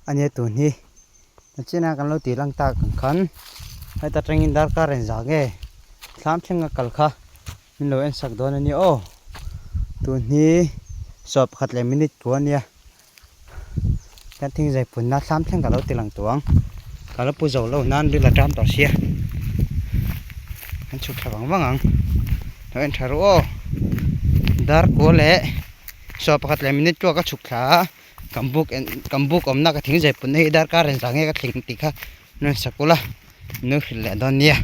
ania tun hi nachina kan lo tih lang tak ang khan heta tangin darkar engzah nge thlam thleng a kal kha min lo en sak dawn ania aw tun hi sawm pakhat leh minute kua ania kan thing zai punna thlam thleng ka lo ti lang tawh ang ka lo pu zo lo nan ril a ṭam tawh sia kan chhuk thla vang vang ang lo en tha ru aw dar kua leh sawm pakhat leh minute chu ka chhuk thla a kan buk en kan buk awmna ka thing zai punna hi darkar engzah nge ka thleng tih kha rawn sak ula min lo hrilh leh dawn nia.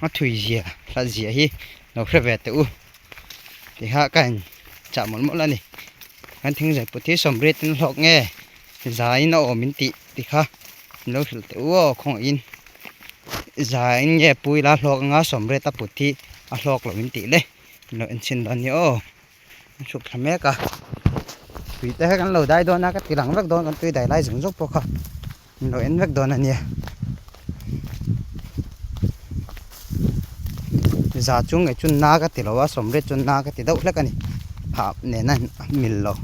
A thui zia hlat zia hi lo hre ve teh u tiha ka in chah mawlh mawlh a ni kan thing zai put hi sawmriat in hlawk nge zaiin a awm in tih ti kha min lo hrilh teh u aw khawngaihin zaiin nge pui la hlawk anga sawmriat a put hi a hlawk lo in tih le min lo en chhin dawn nia aw an chhuk thla mek a tui te kha kan lo dai dawn a ka ti lang vek dawn kan tui dai lai zawng zawng pawh kha min lo en vek dawn a nia za chung nge chu na ka ti lo a sawmriat chu na ka ti deuh hlek a ni phah nena mil lo.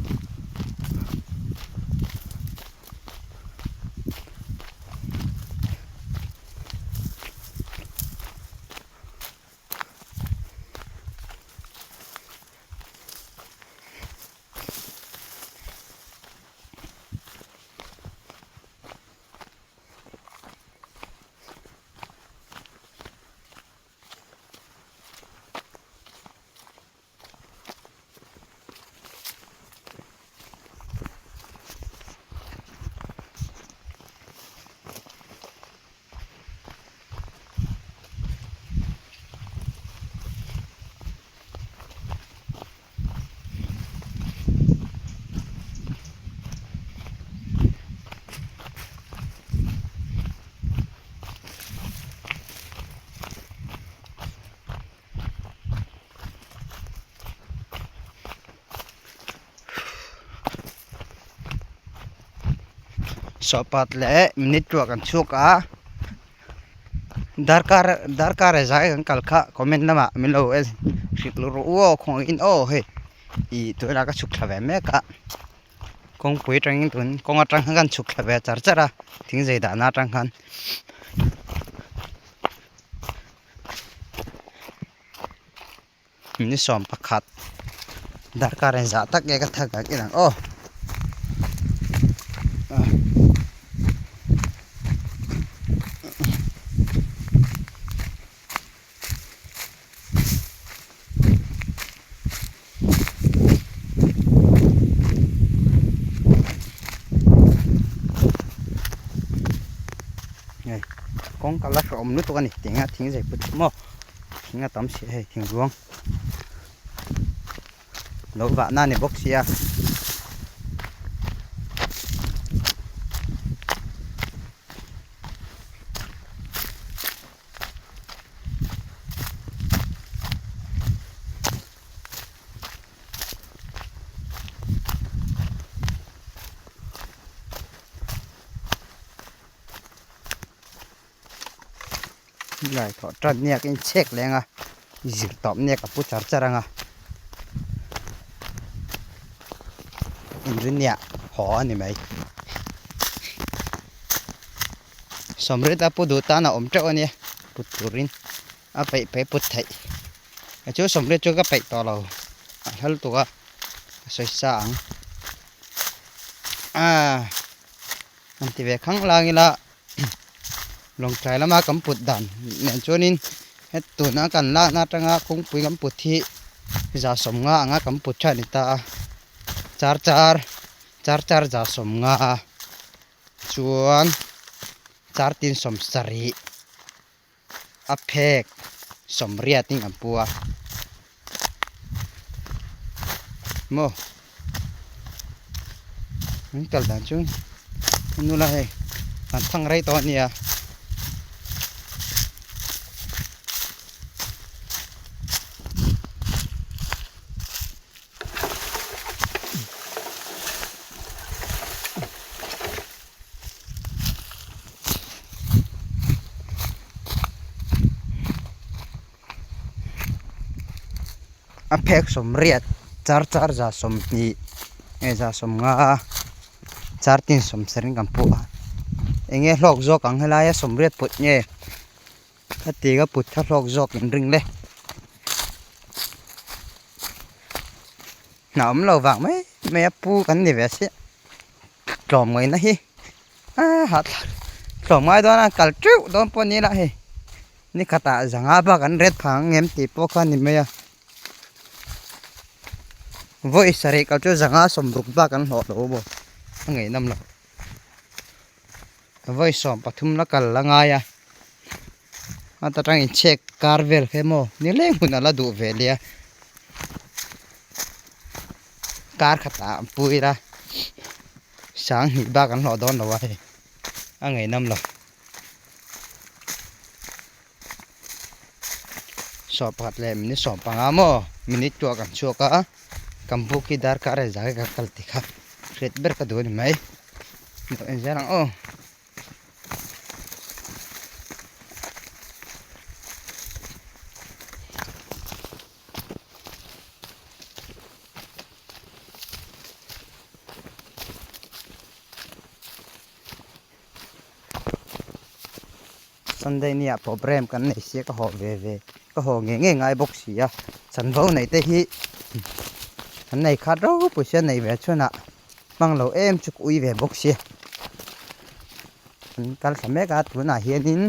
Sawhpat leh minute ruah kan chhuak a darkar darkar a zai kan kal kha comment lamah min lo en hrilh rawh u aw khawngaihin aw hei ih tunah ka chhuk thla ve mek a kawngpui atangin tun kawng atang khan kan chhuk thla ve char char a thingzei dahna atang khan. Ni 11 darkar engzah tak nge ka thak ang inang aw. Hei kawng ka la hrehawm lutuk a ni tinga thing zai put maw thing a tam si a hei thing ruang lo vah na a ni bawk sia. Lai thawh tan nia ka inchhek leng a zir tawp nia ka pu char char ang a inrin nia haw a ni mai sawmriat a pu duh tan a awm teuh a nia put turin a peih peih put theih chu sawmriat chu ka peih tawh lo a hla lutuk a ka sawi sa ang ah. An ti ve khang lang ila Lawngtlai lama kan put dan nen chuanin he tuna kan lakna atanga kawngpui kan put hi 150 anga kan put tha a ni ta a char char char char 150 chuan char tin 70 a phek 80 in kan pu a maw an kal dan chu nula hei an thang rei tawh a nia. A phek 80. char char 20 nge 150 char tin 70 in kan pu a eng nge hlawk zawk ang helaia 80 put nge khati ka put kha hlawk zawk in ring le hna awm lo vang mai mai a pu kan ni ve chiah tlawm ngaihna hi a hahthlak tlawm ngai dawn a kal teuh dawn pawh ni la hei ni khatah zanga bak an ret phah ang em tih pawh kha a ni mai a vawi sarih kal chu zanga 60 bak an hlawh lo maw a ngeihnawm lo vawi 13 la kal a ngai a a ta tang inchhek kar vel kha emaw nileng hun a la duh ve lia kar khatah an pu ila 2000 bak an hlawh dawn lo a hei a ngeihnawm lo 11 leh minute 15 maw minute tuah kan chhuak a kan buk hi darkar a zai ka kal tih kha hriat ber ka duh a ni mai en zel ang aw. Sunday ni ah program kan nei sia ka haw ve ve ka haw ngei ngei ngai bawk si a chanvo neih te hi an nei khat ropui sia nei ve chhunah hmang lo em chu ka ui ve bawk sia an kal thla mek a tunah hianin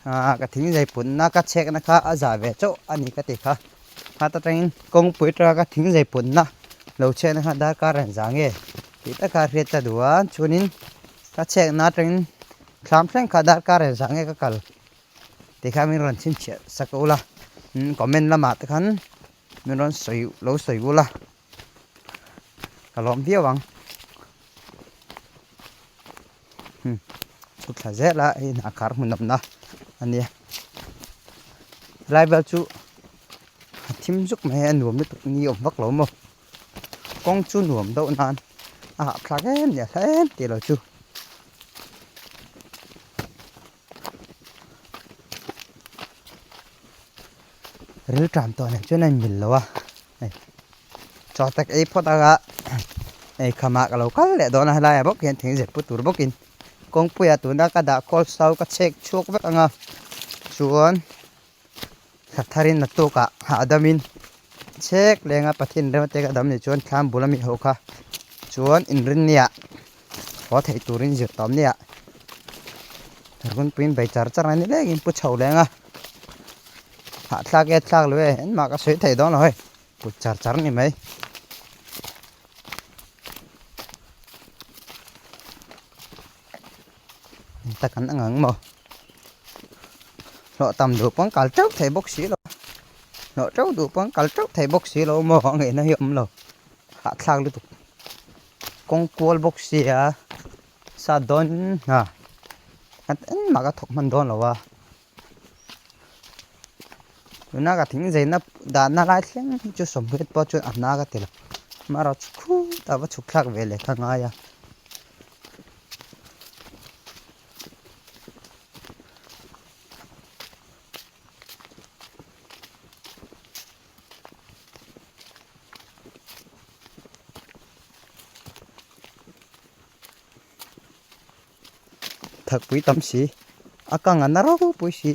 Aaa ka thing zai punna ka chhekna kha a za ve chauh a ni ka ti kha hata tangin kawngpui atanga ka thing zai punna lo chhekna kha darkar an za nge tih tak kha a hriat ta duh a chuanin ka chhekna atangin thlam thleng kha darkar an za nge ka kal tih kha min rawn chhinchhiah sak ula comment lamah te khan min rawn sawi lo sawi ula. Ka lawm viau ang chhuk thla zel a hei hnah khar hmun awmna a nia helai vel chu a thim zuk mai a nuam lutuk ni awm vak lo maw kawng chu nuam deuh nan a hahthlak em ni a hla em tih lo chu. Ril tram tawh nen chuan a inmil lo a hei chaw tak ei phawt anga ei khamah ka lo kal leh dawn a helaiah bawk hian thing zet pu tur bawkin kawngpuiah tuna ka dah khawl sau ka chhek chhuak vek anga chuan thla tharin naktukah hahdamin chhek lenga Pathian rem ate ka dam nih chuan thlam bul ami ho kha chuan inrinniah haw theih turin zir tawm nia runpuiin bei char char a ni lengin pu chho leng a hahthlak e thlak lo e engmah ka sawi thei dawn lo hei put char char ni mai. Tak an ang ang maw hlawh tam duh pawn kal teuh thei bawk si lo hlawh teuh duh pawn kal teuh thei bawk si lo maw a ngaihna hi a awm lo hahthlak lutuk. Kawng kual bawk sia sa dawn a engmah ka thawk hman dawn lo a tuna ka thing zeina dahna lai thleng hi chu sawmriat pawh chuan a hna ka ti lo amaherawh chu khutah va chhuk thlak ve leh kha ngai a. Thakpui tam si a kang a na ropui si.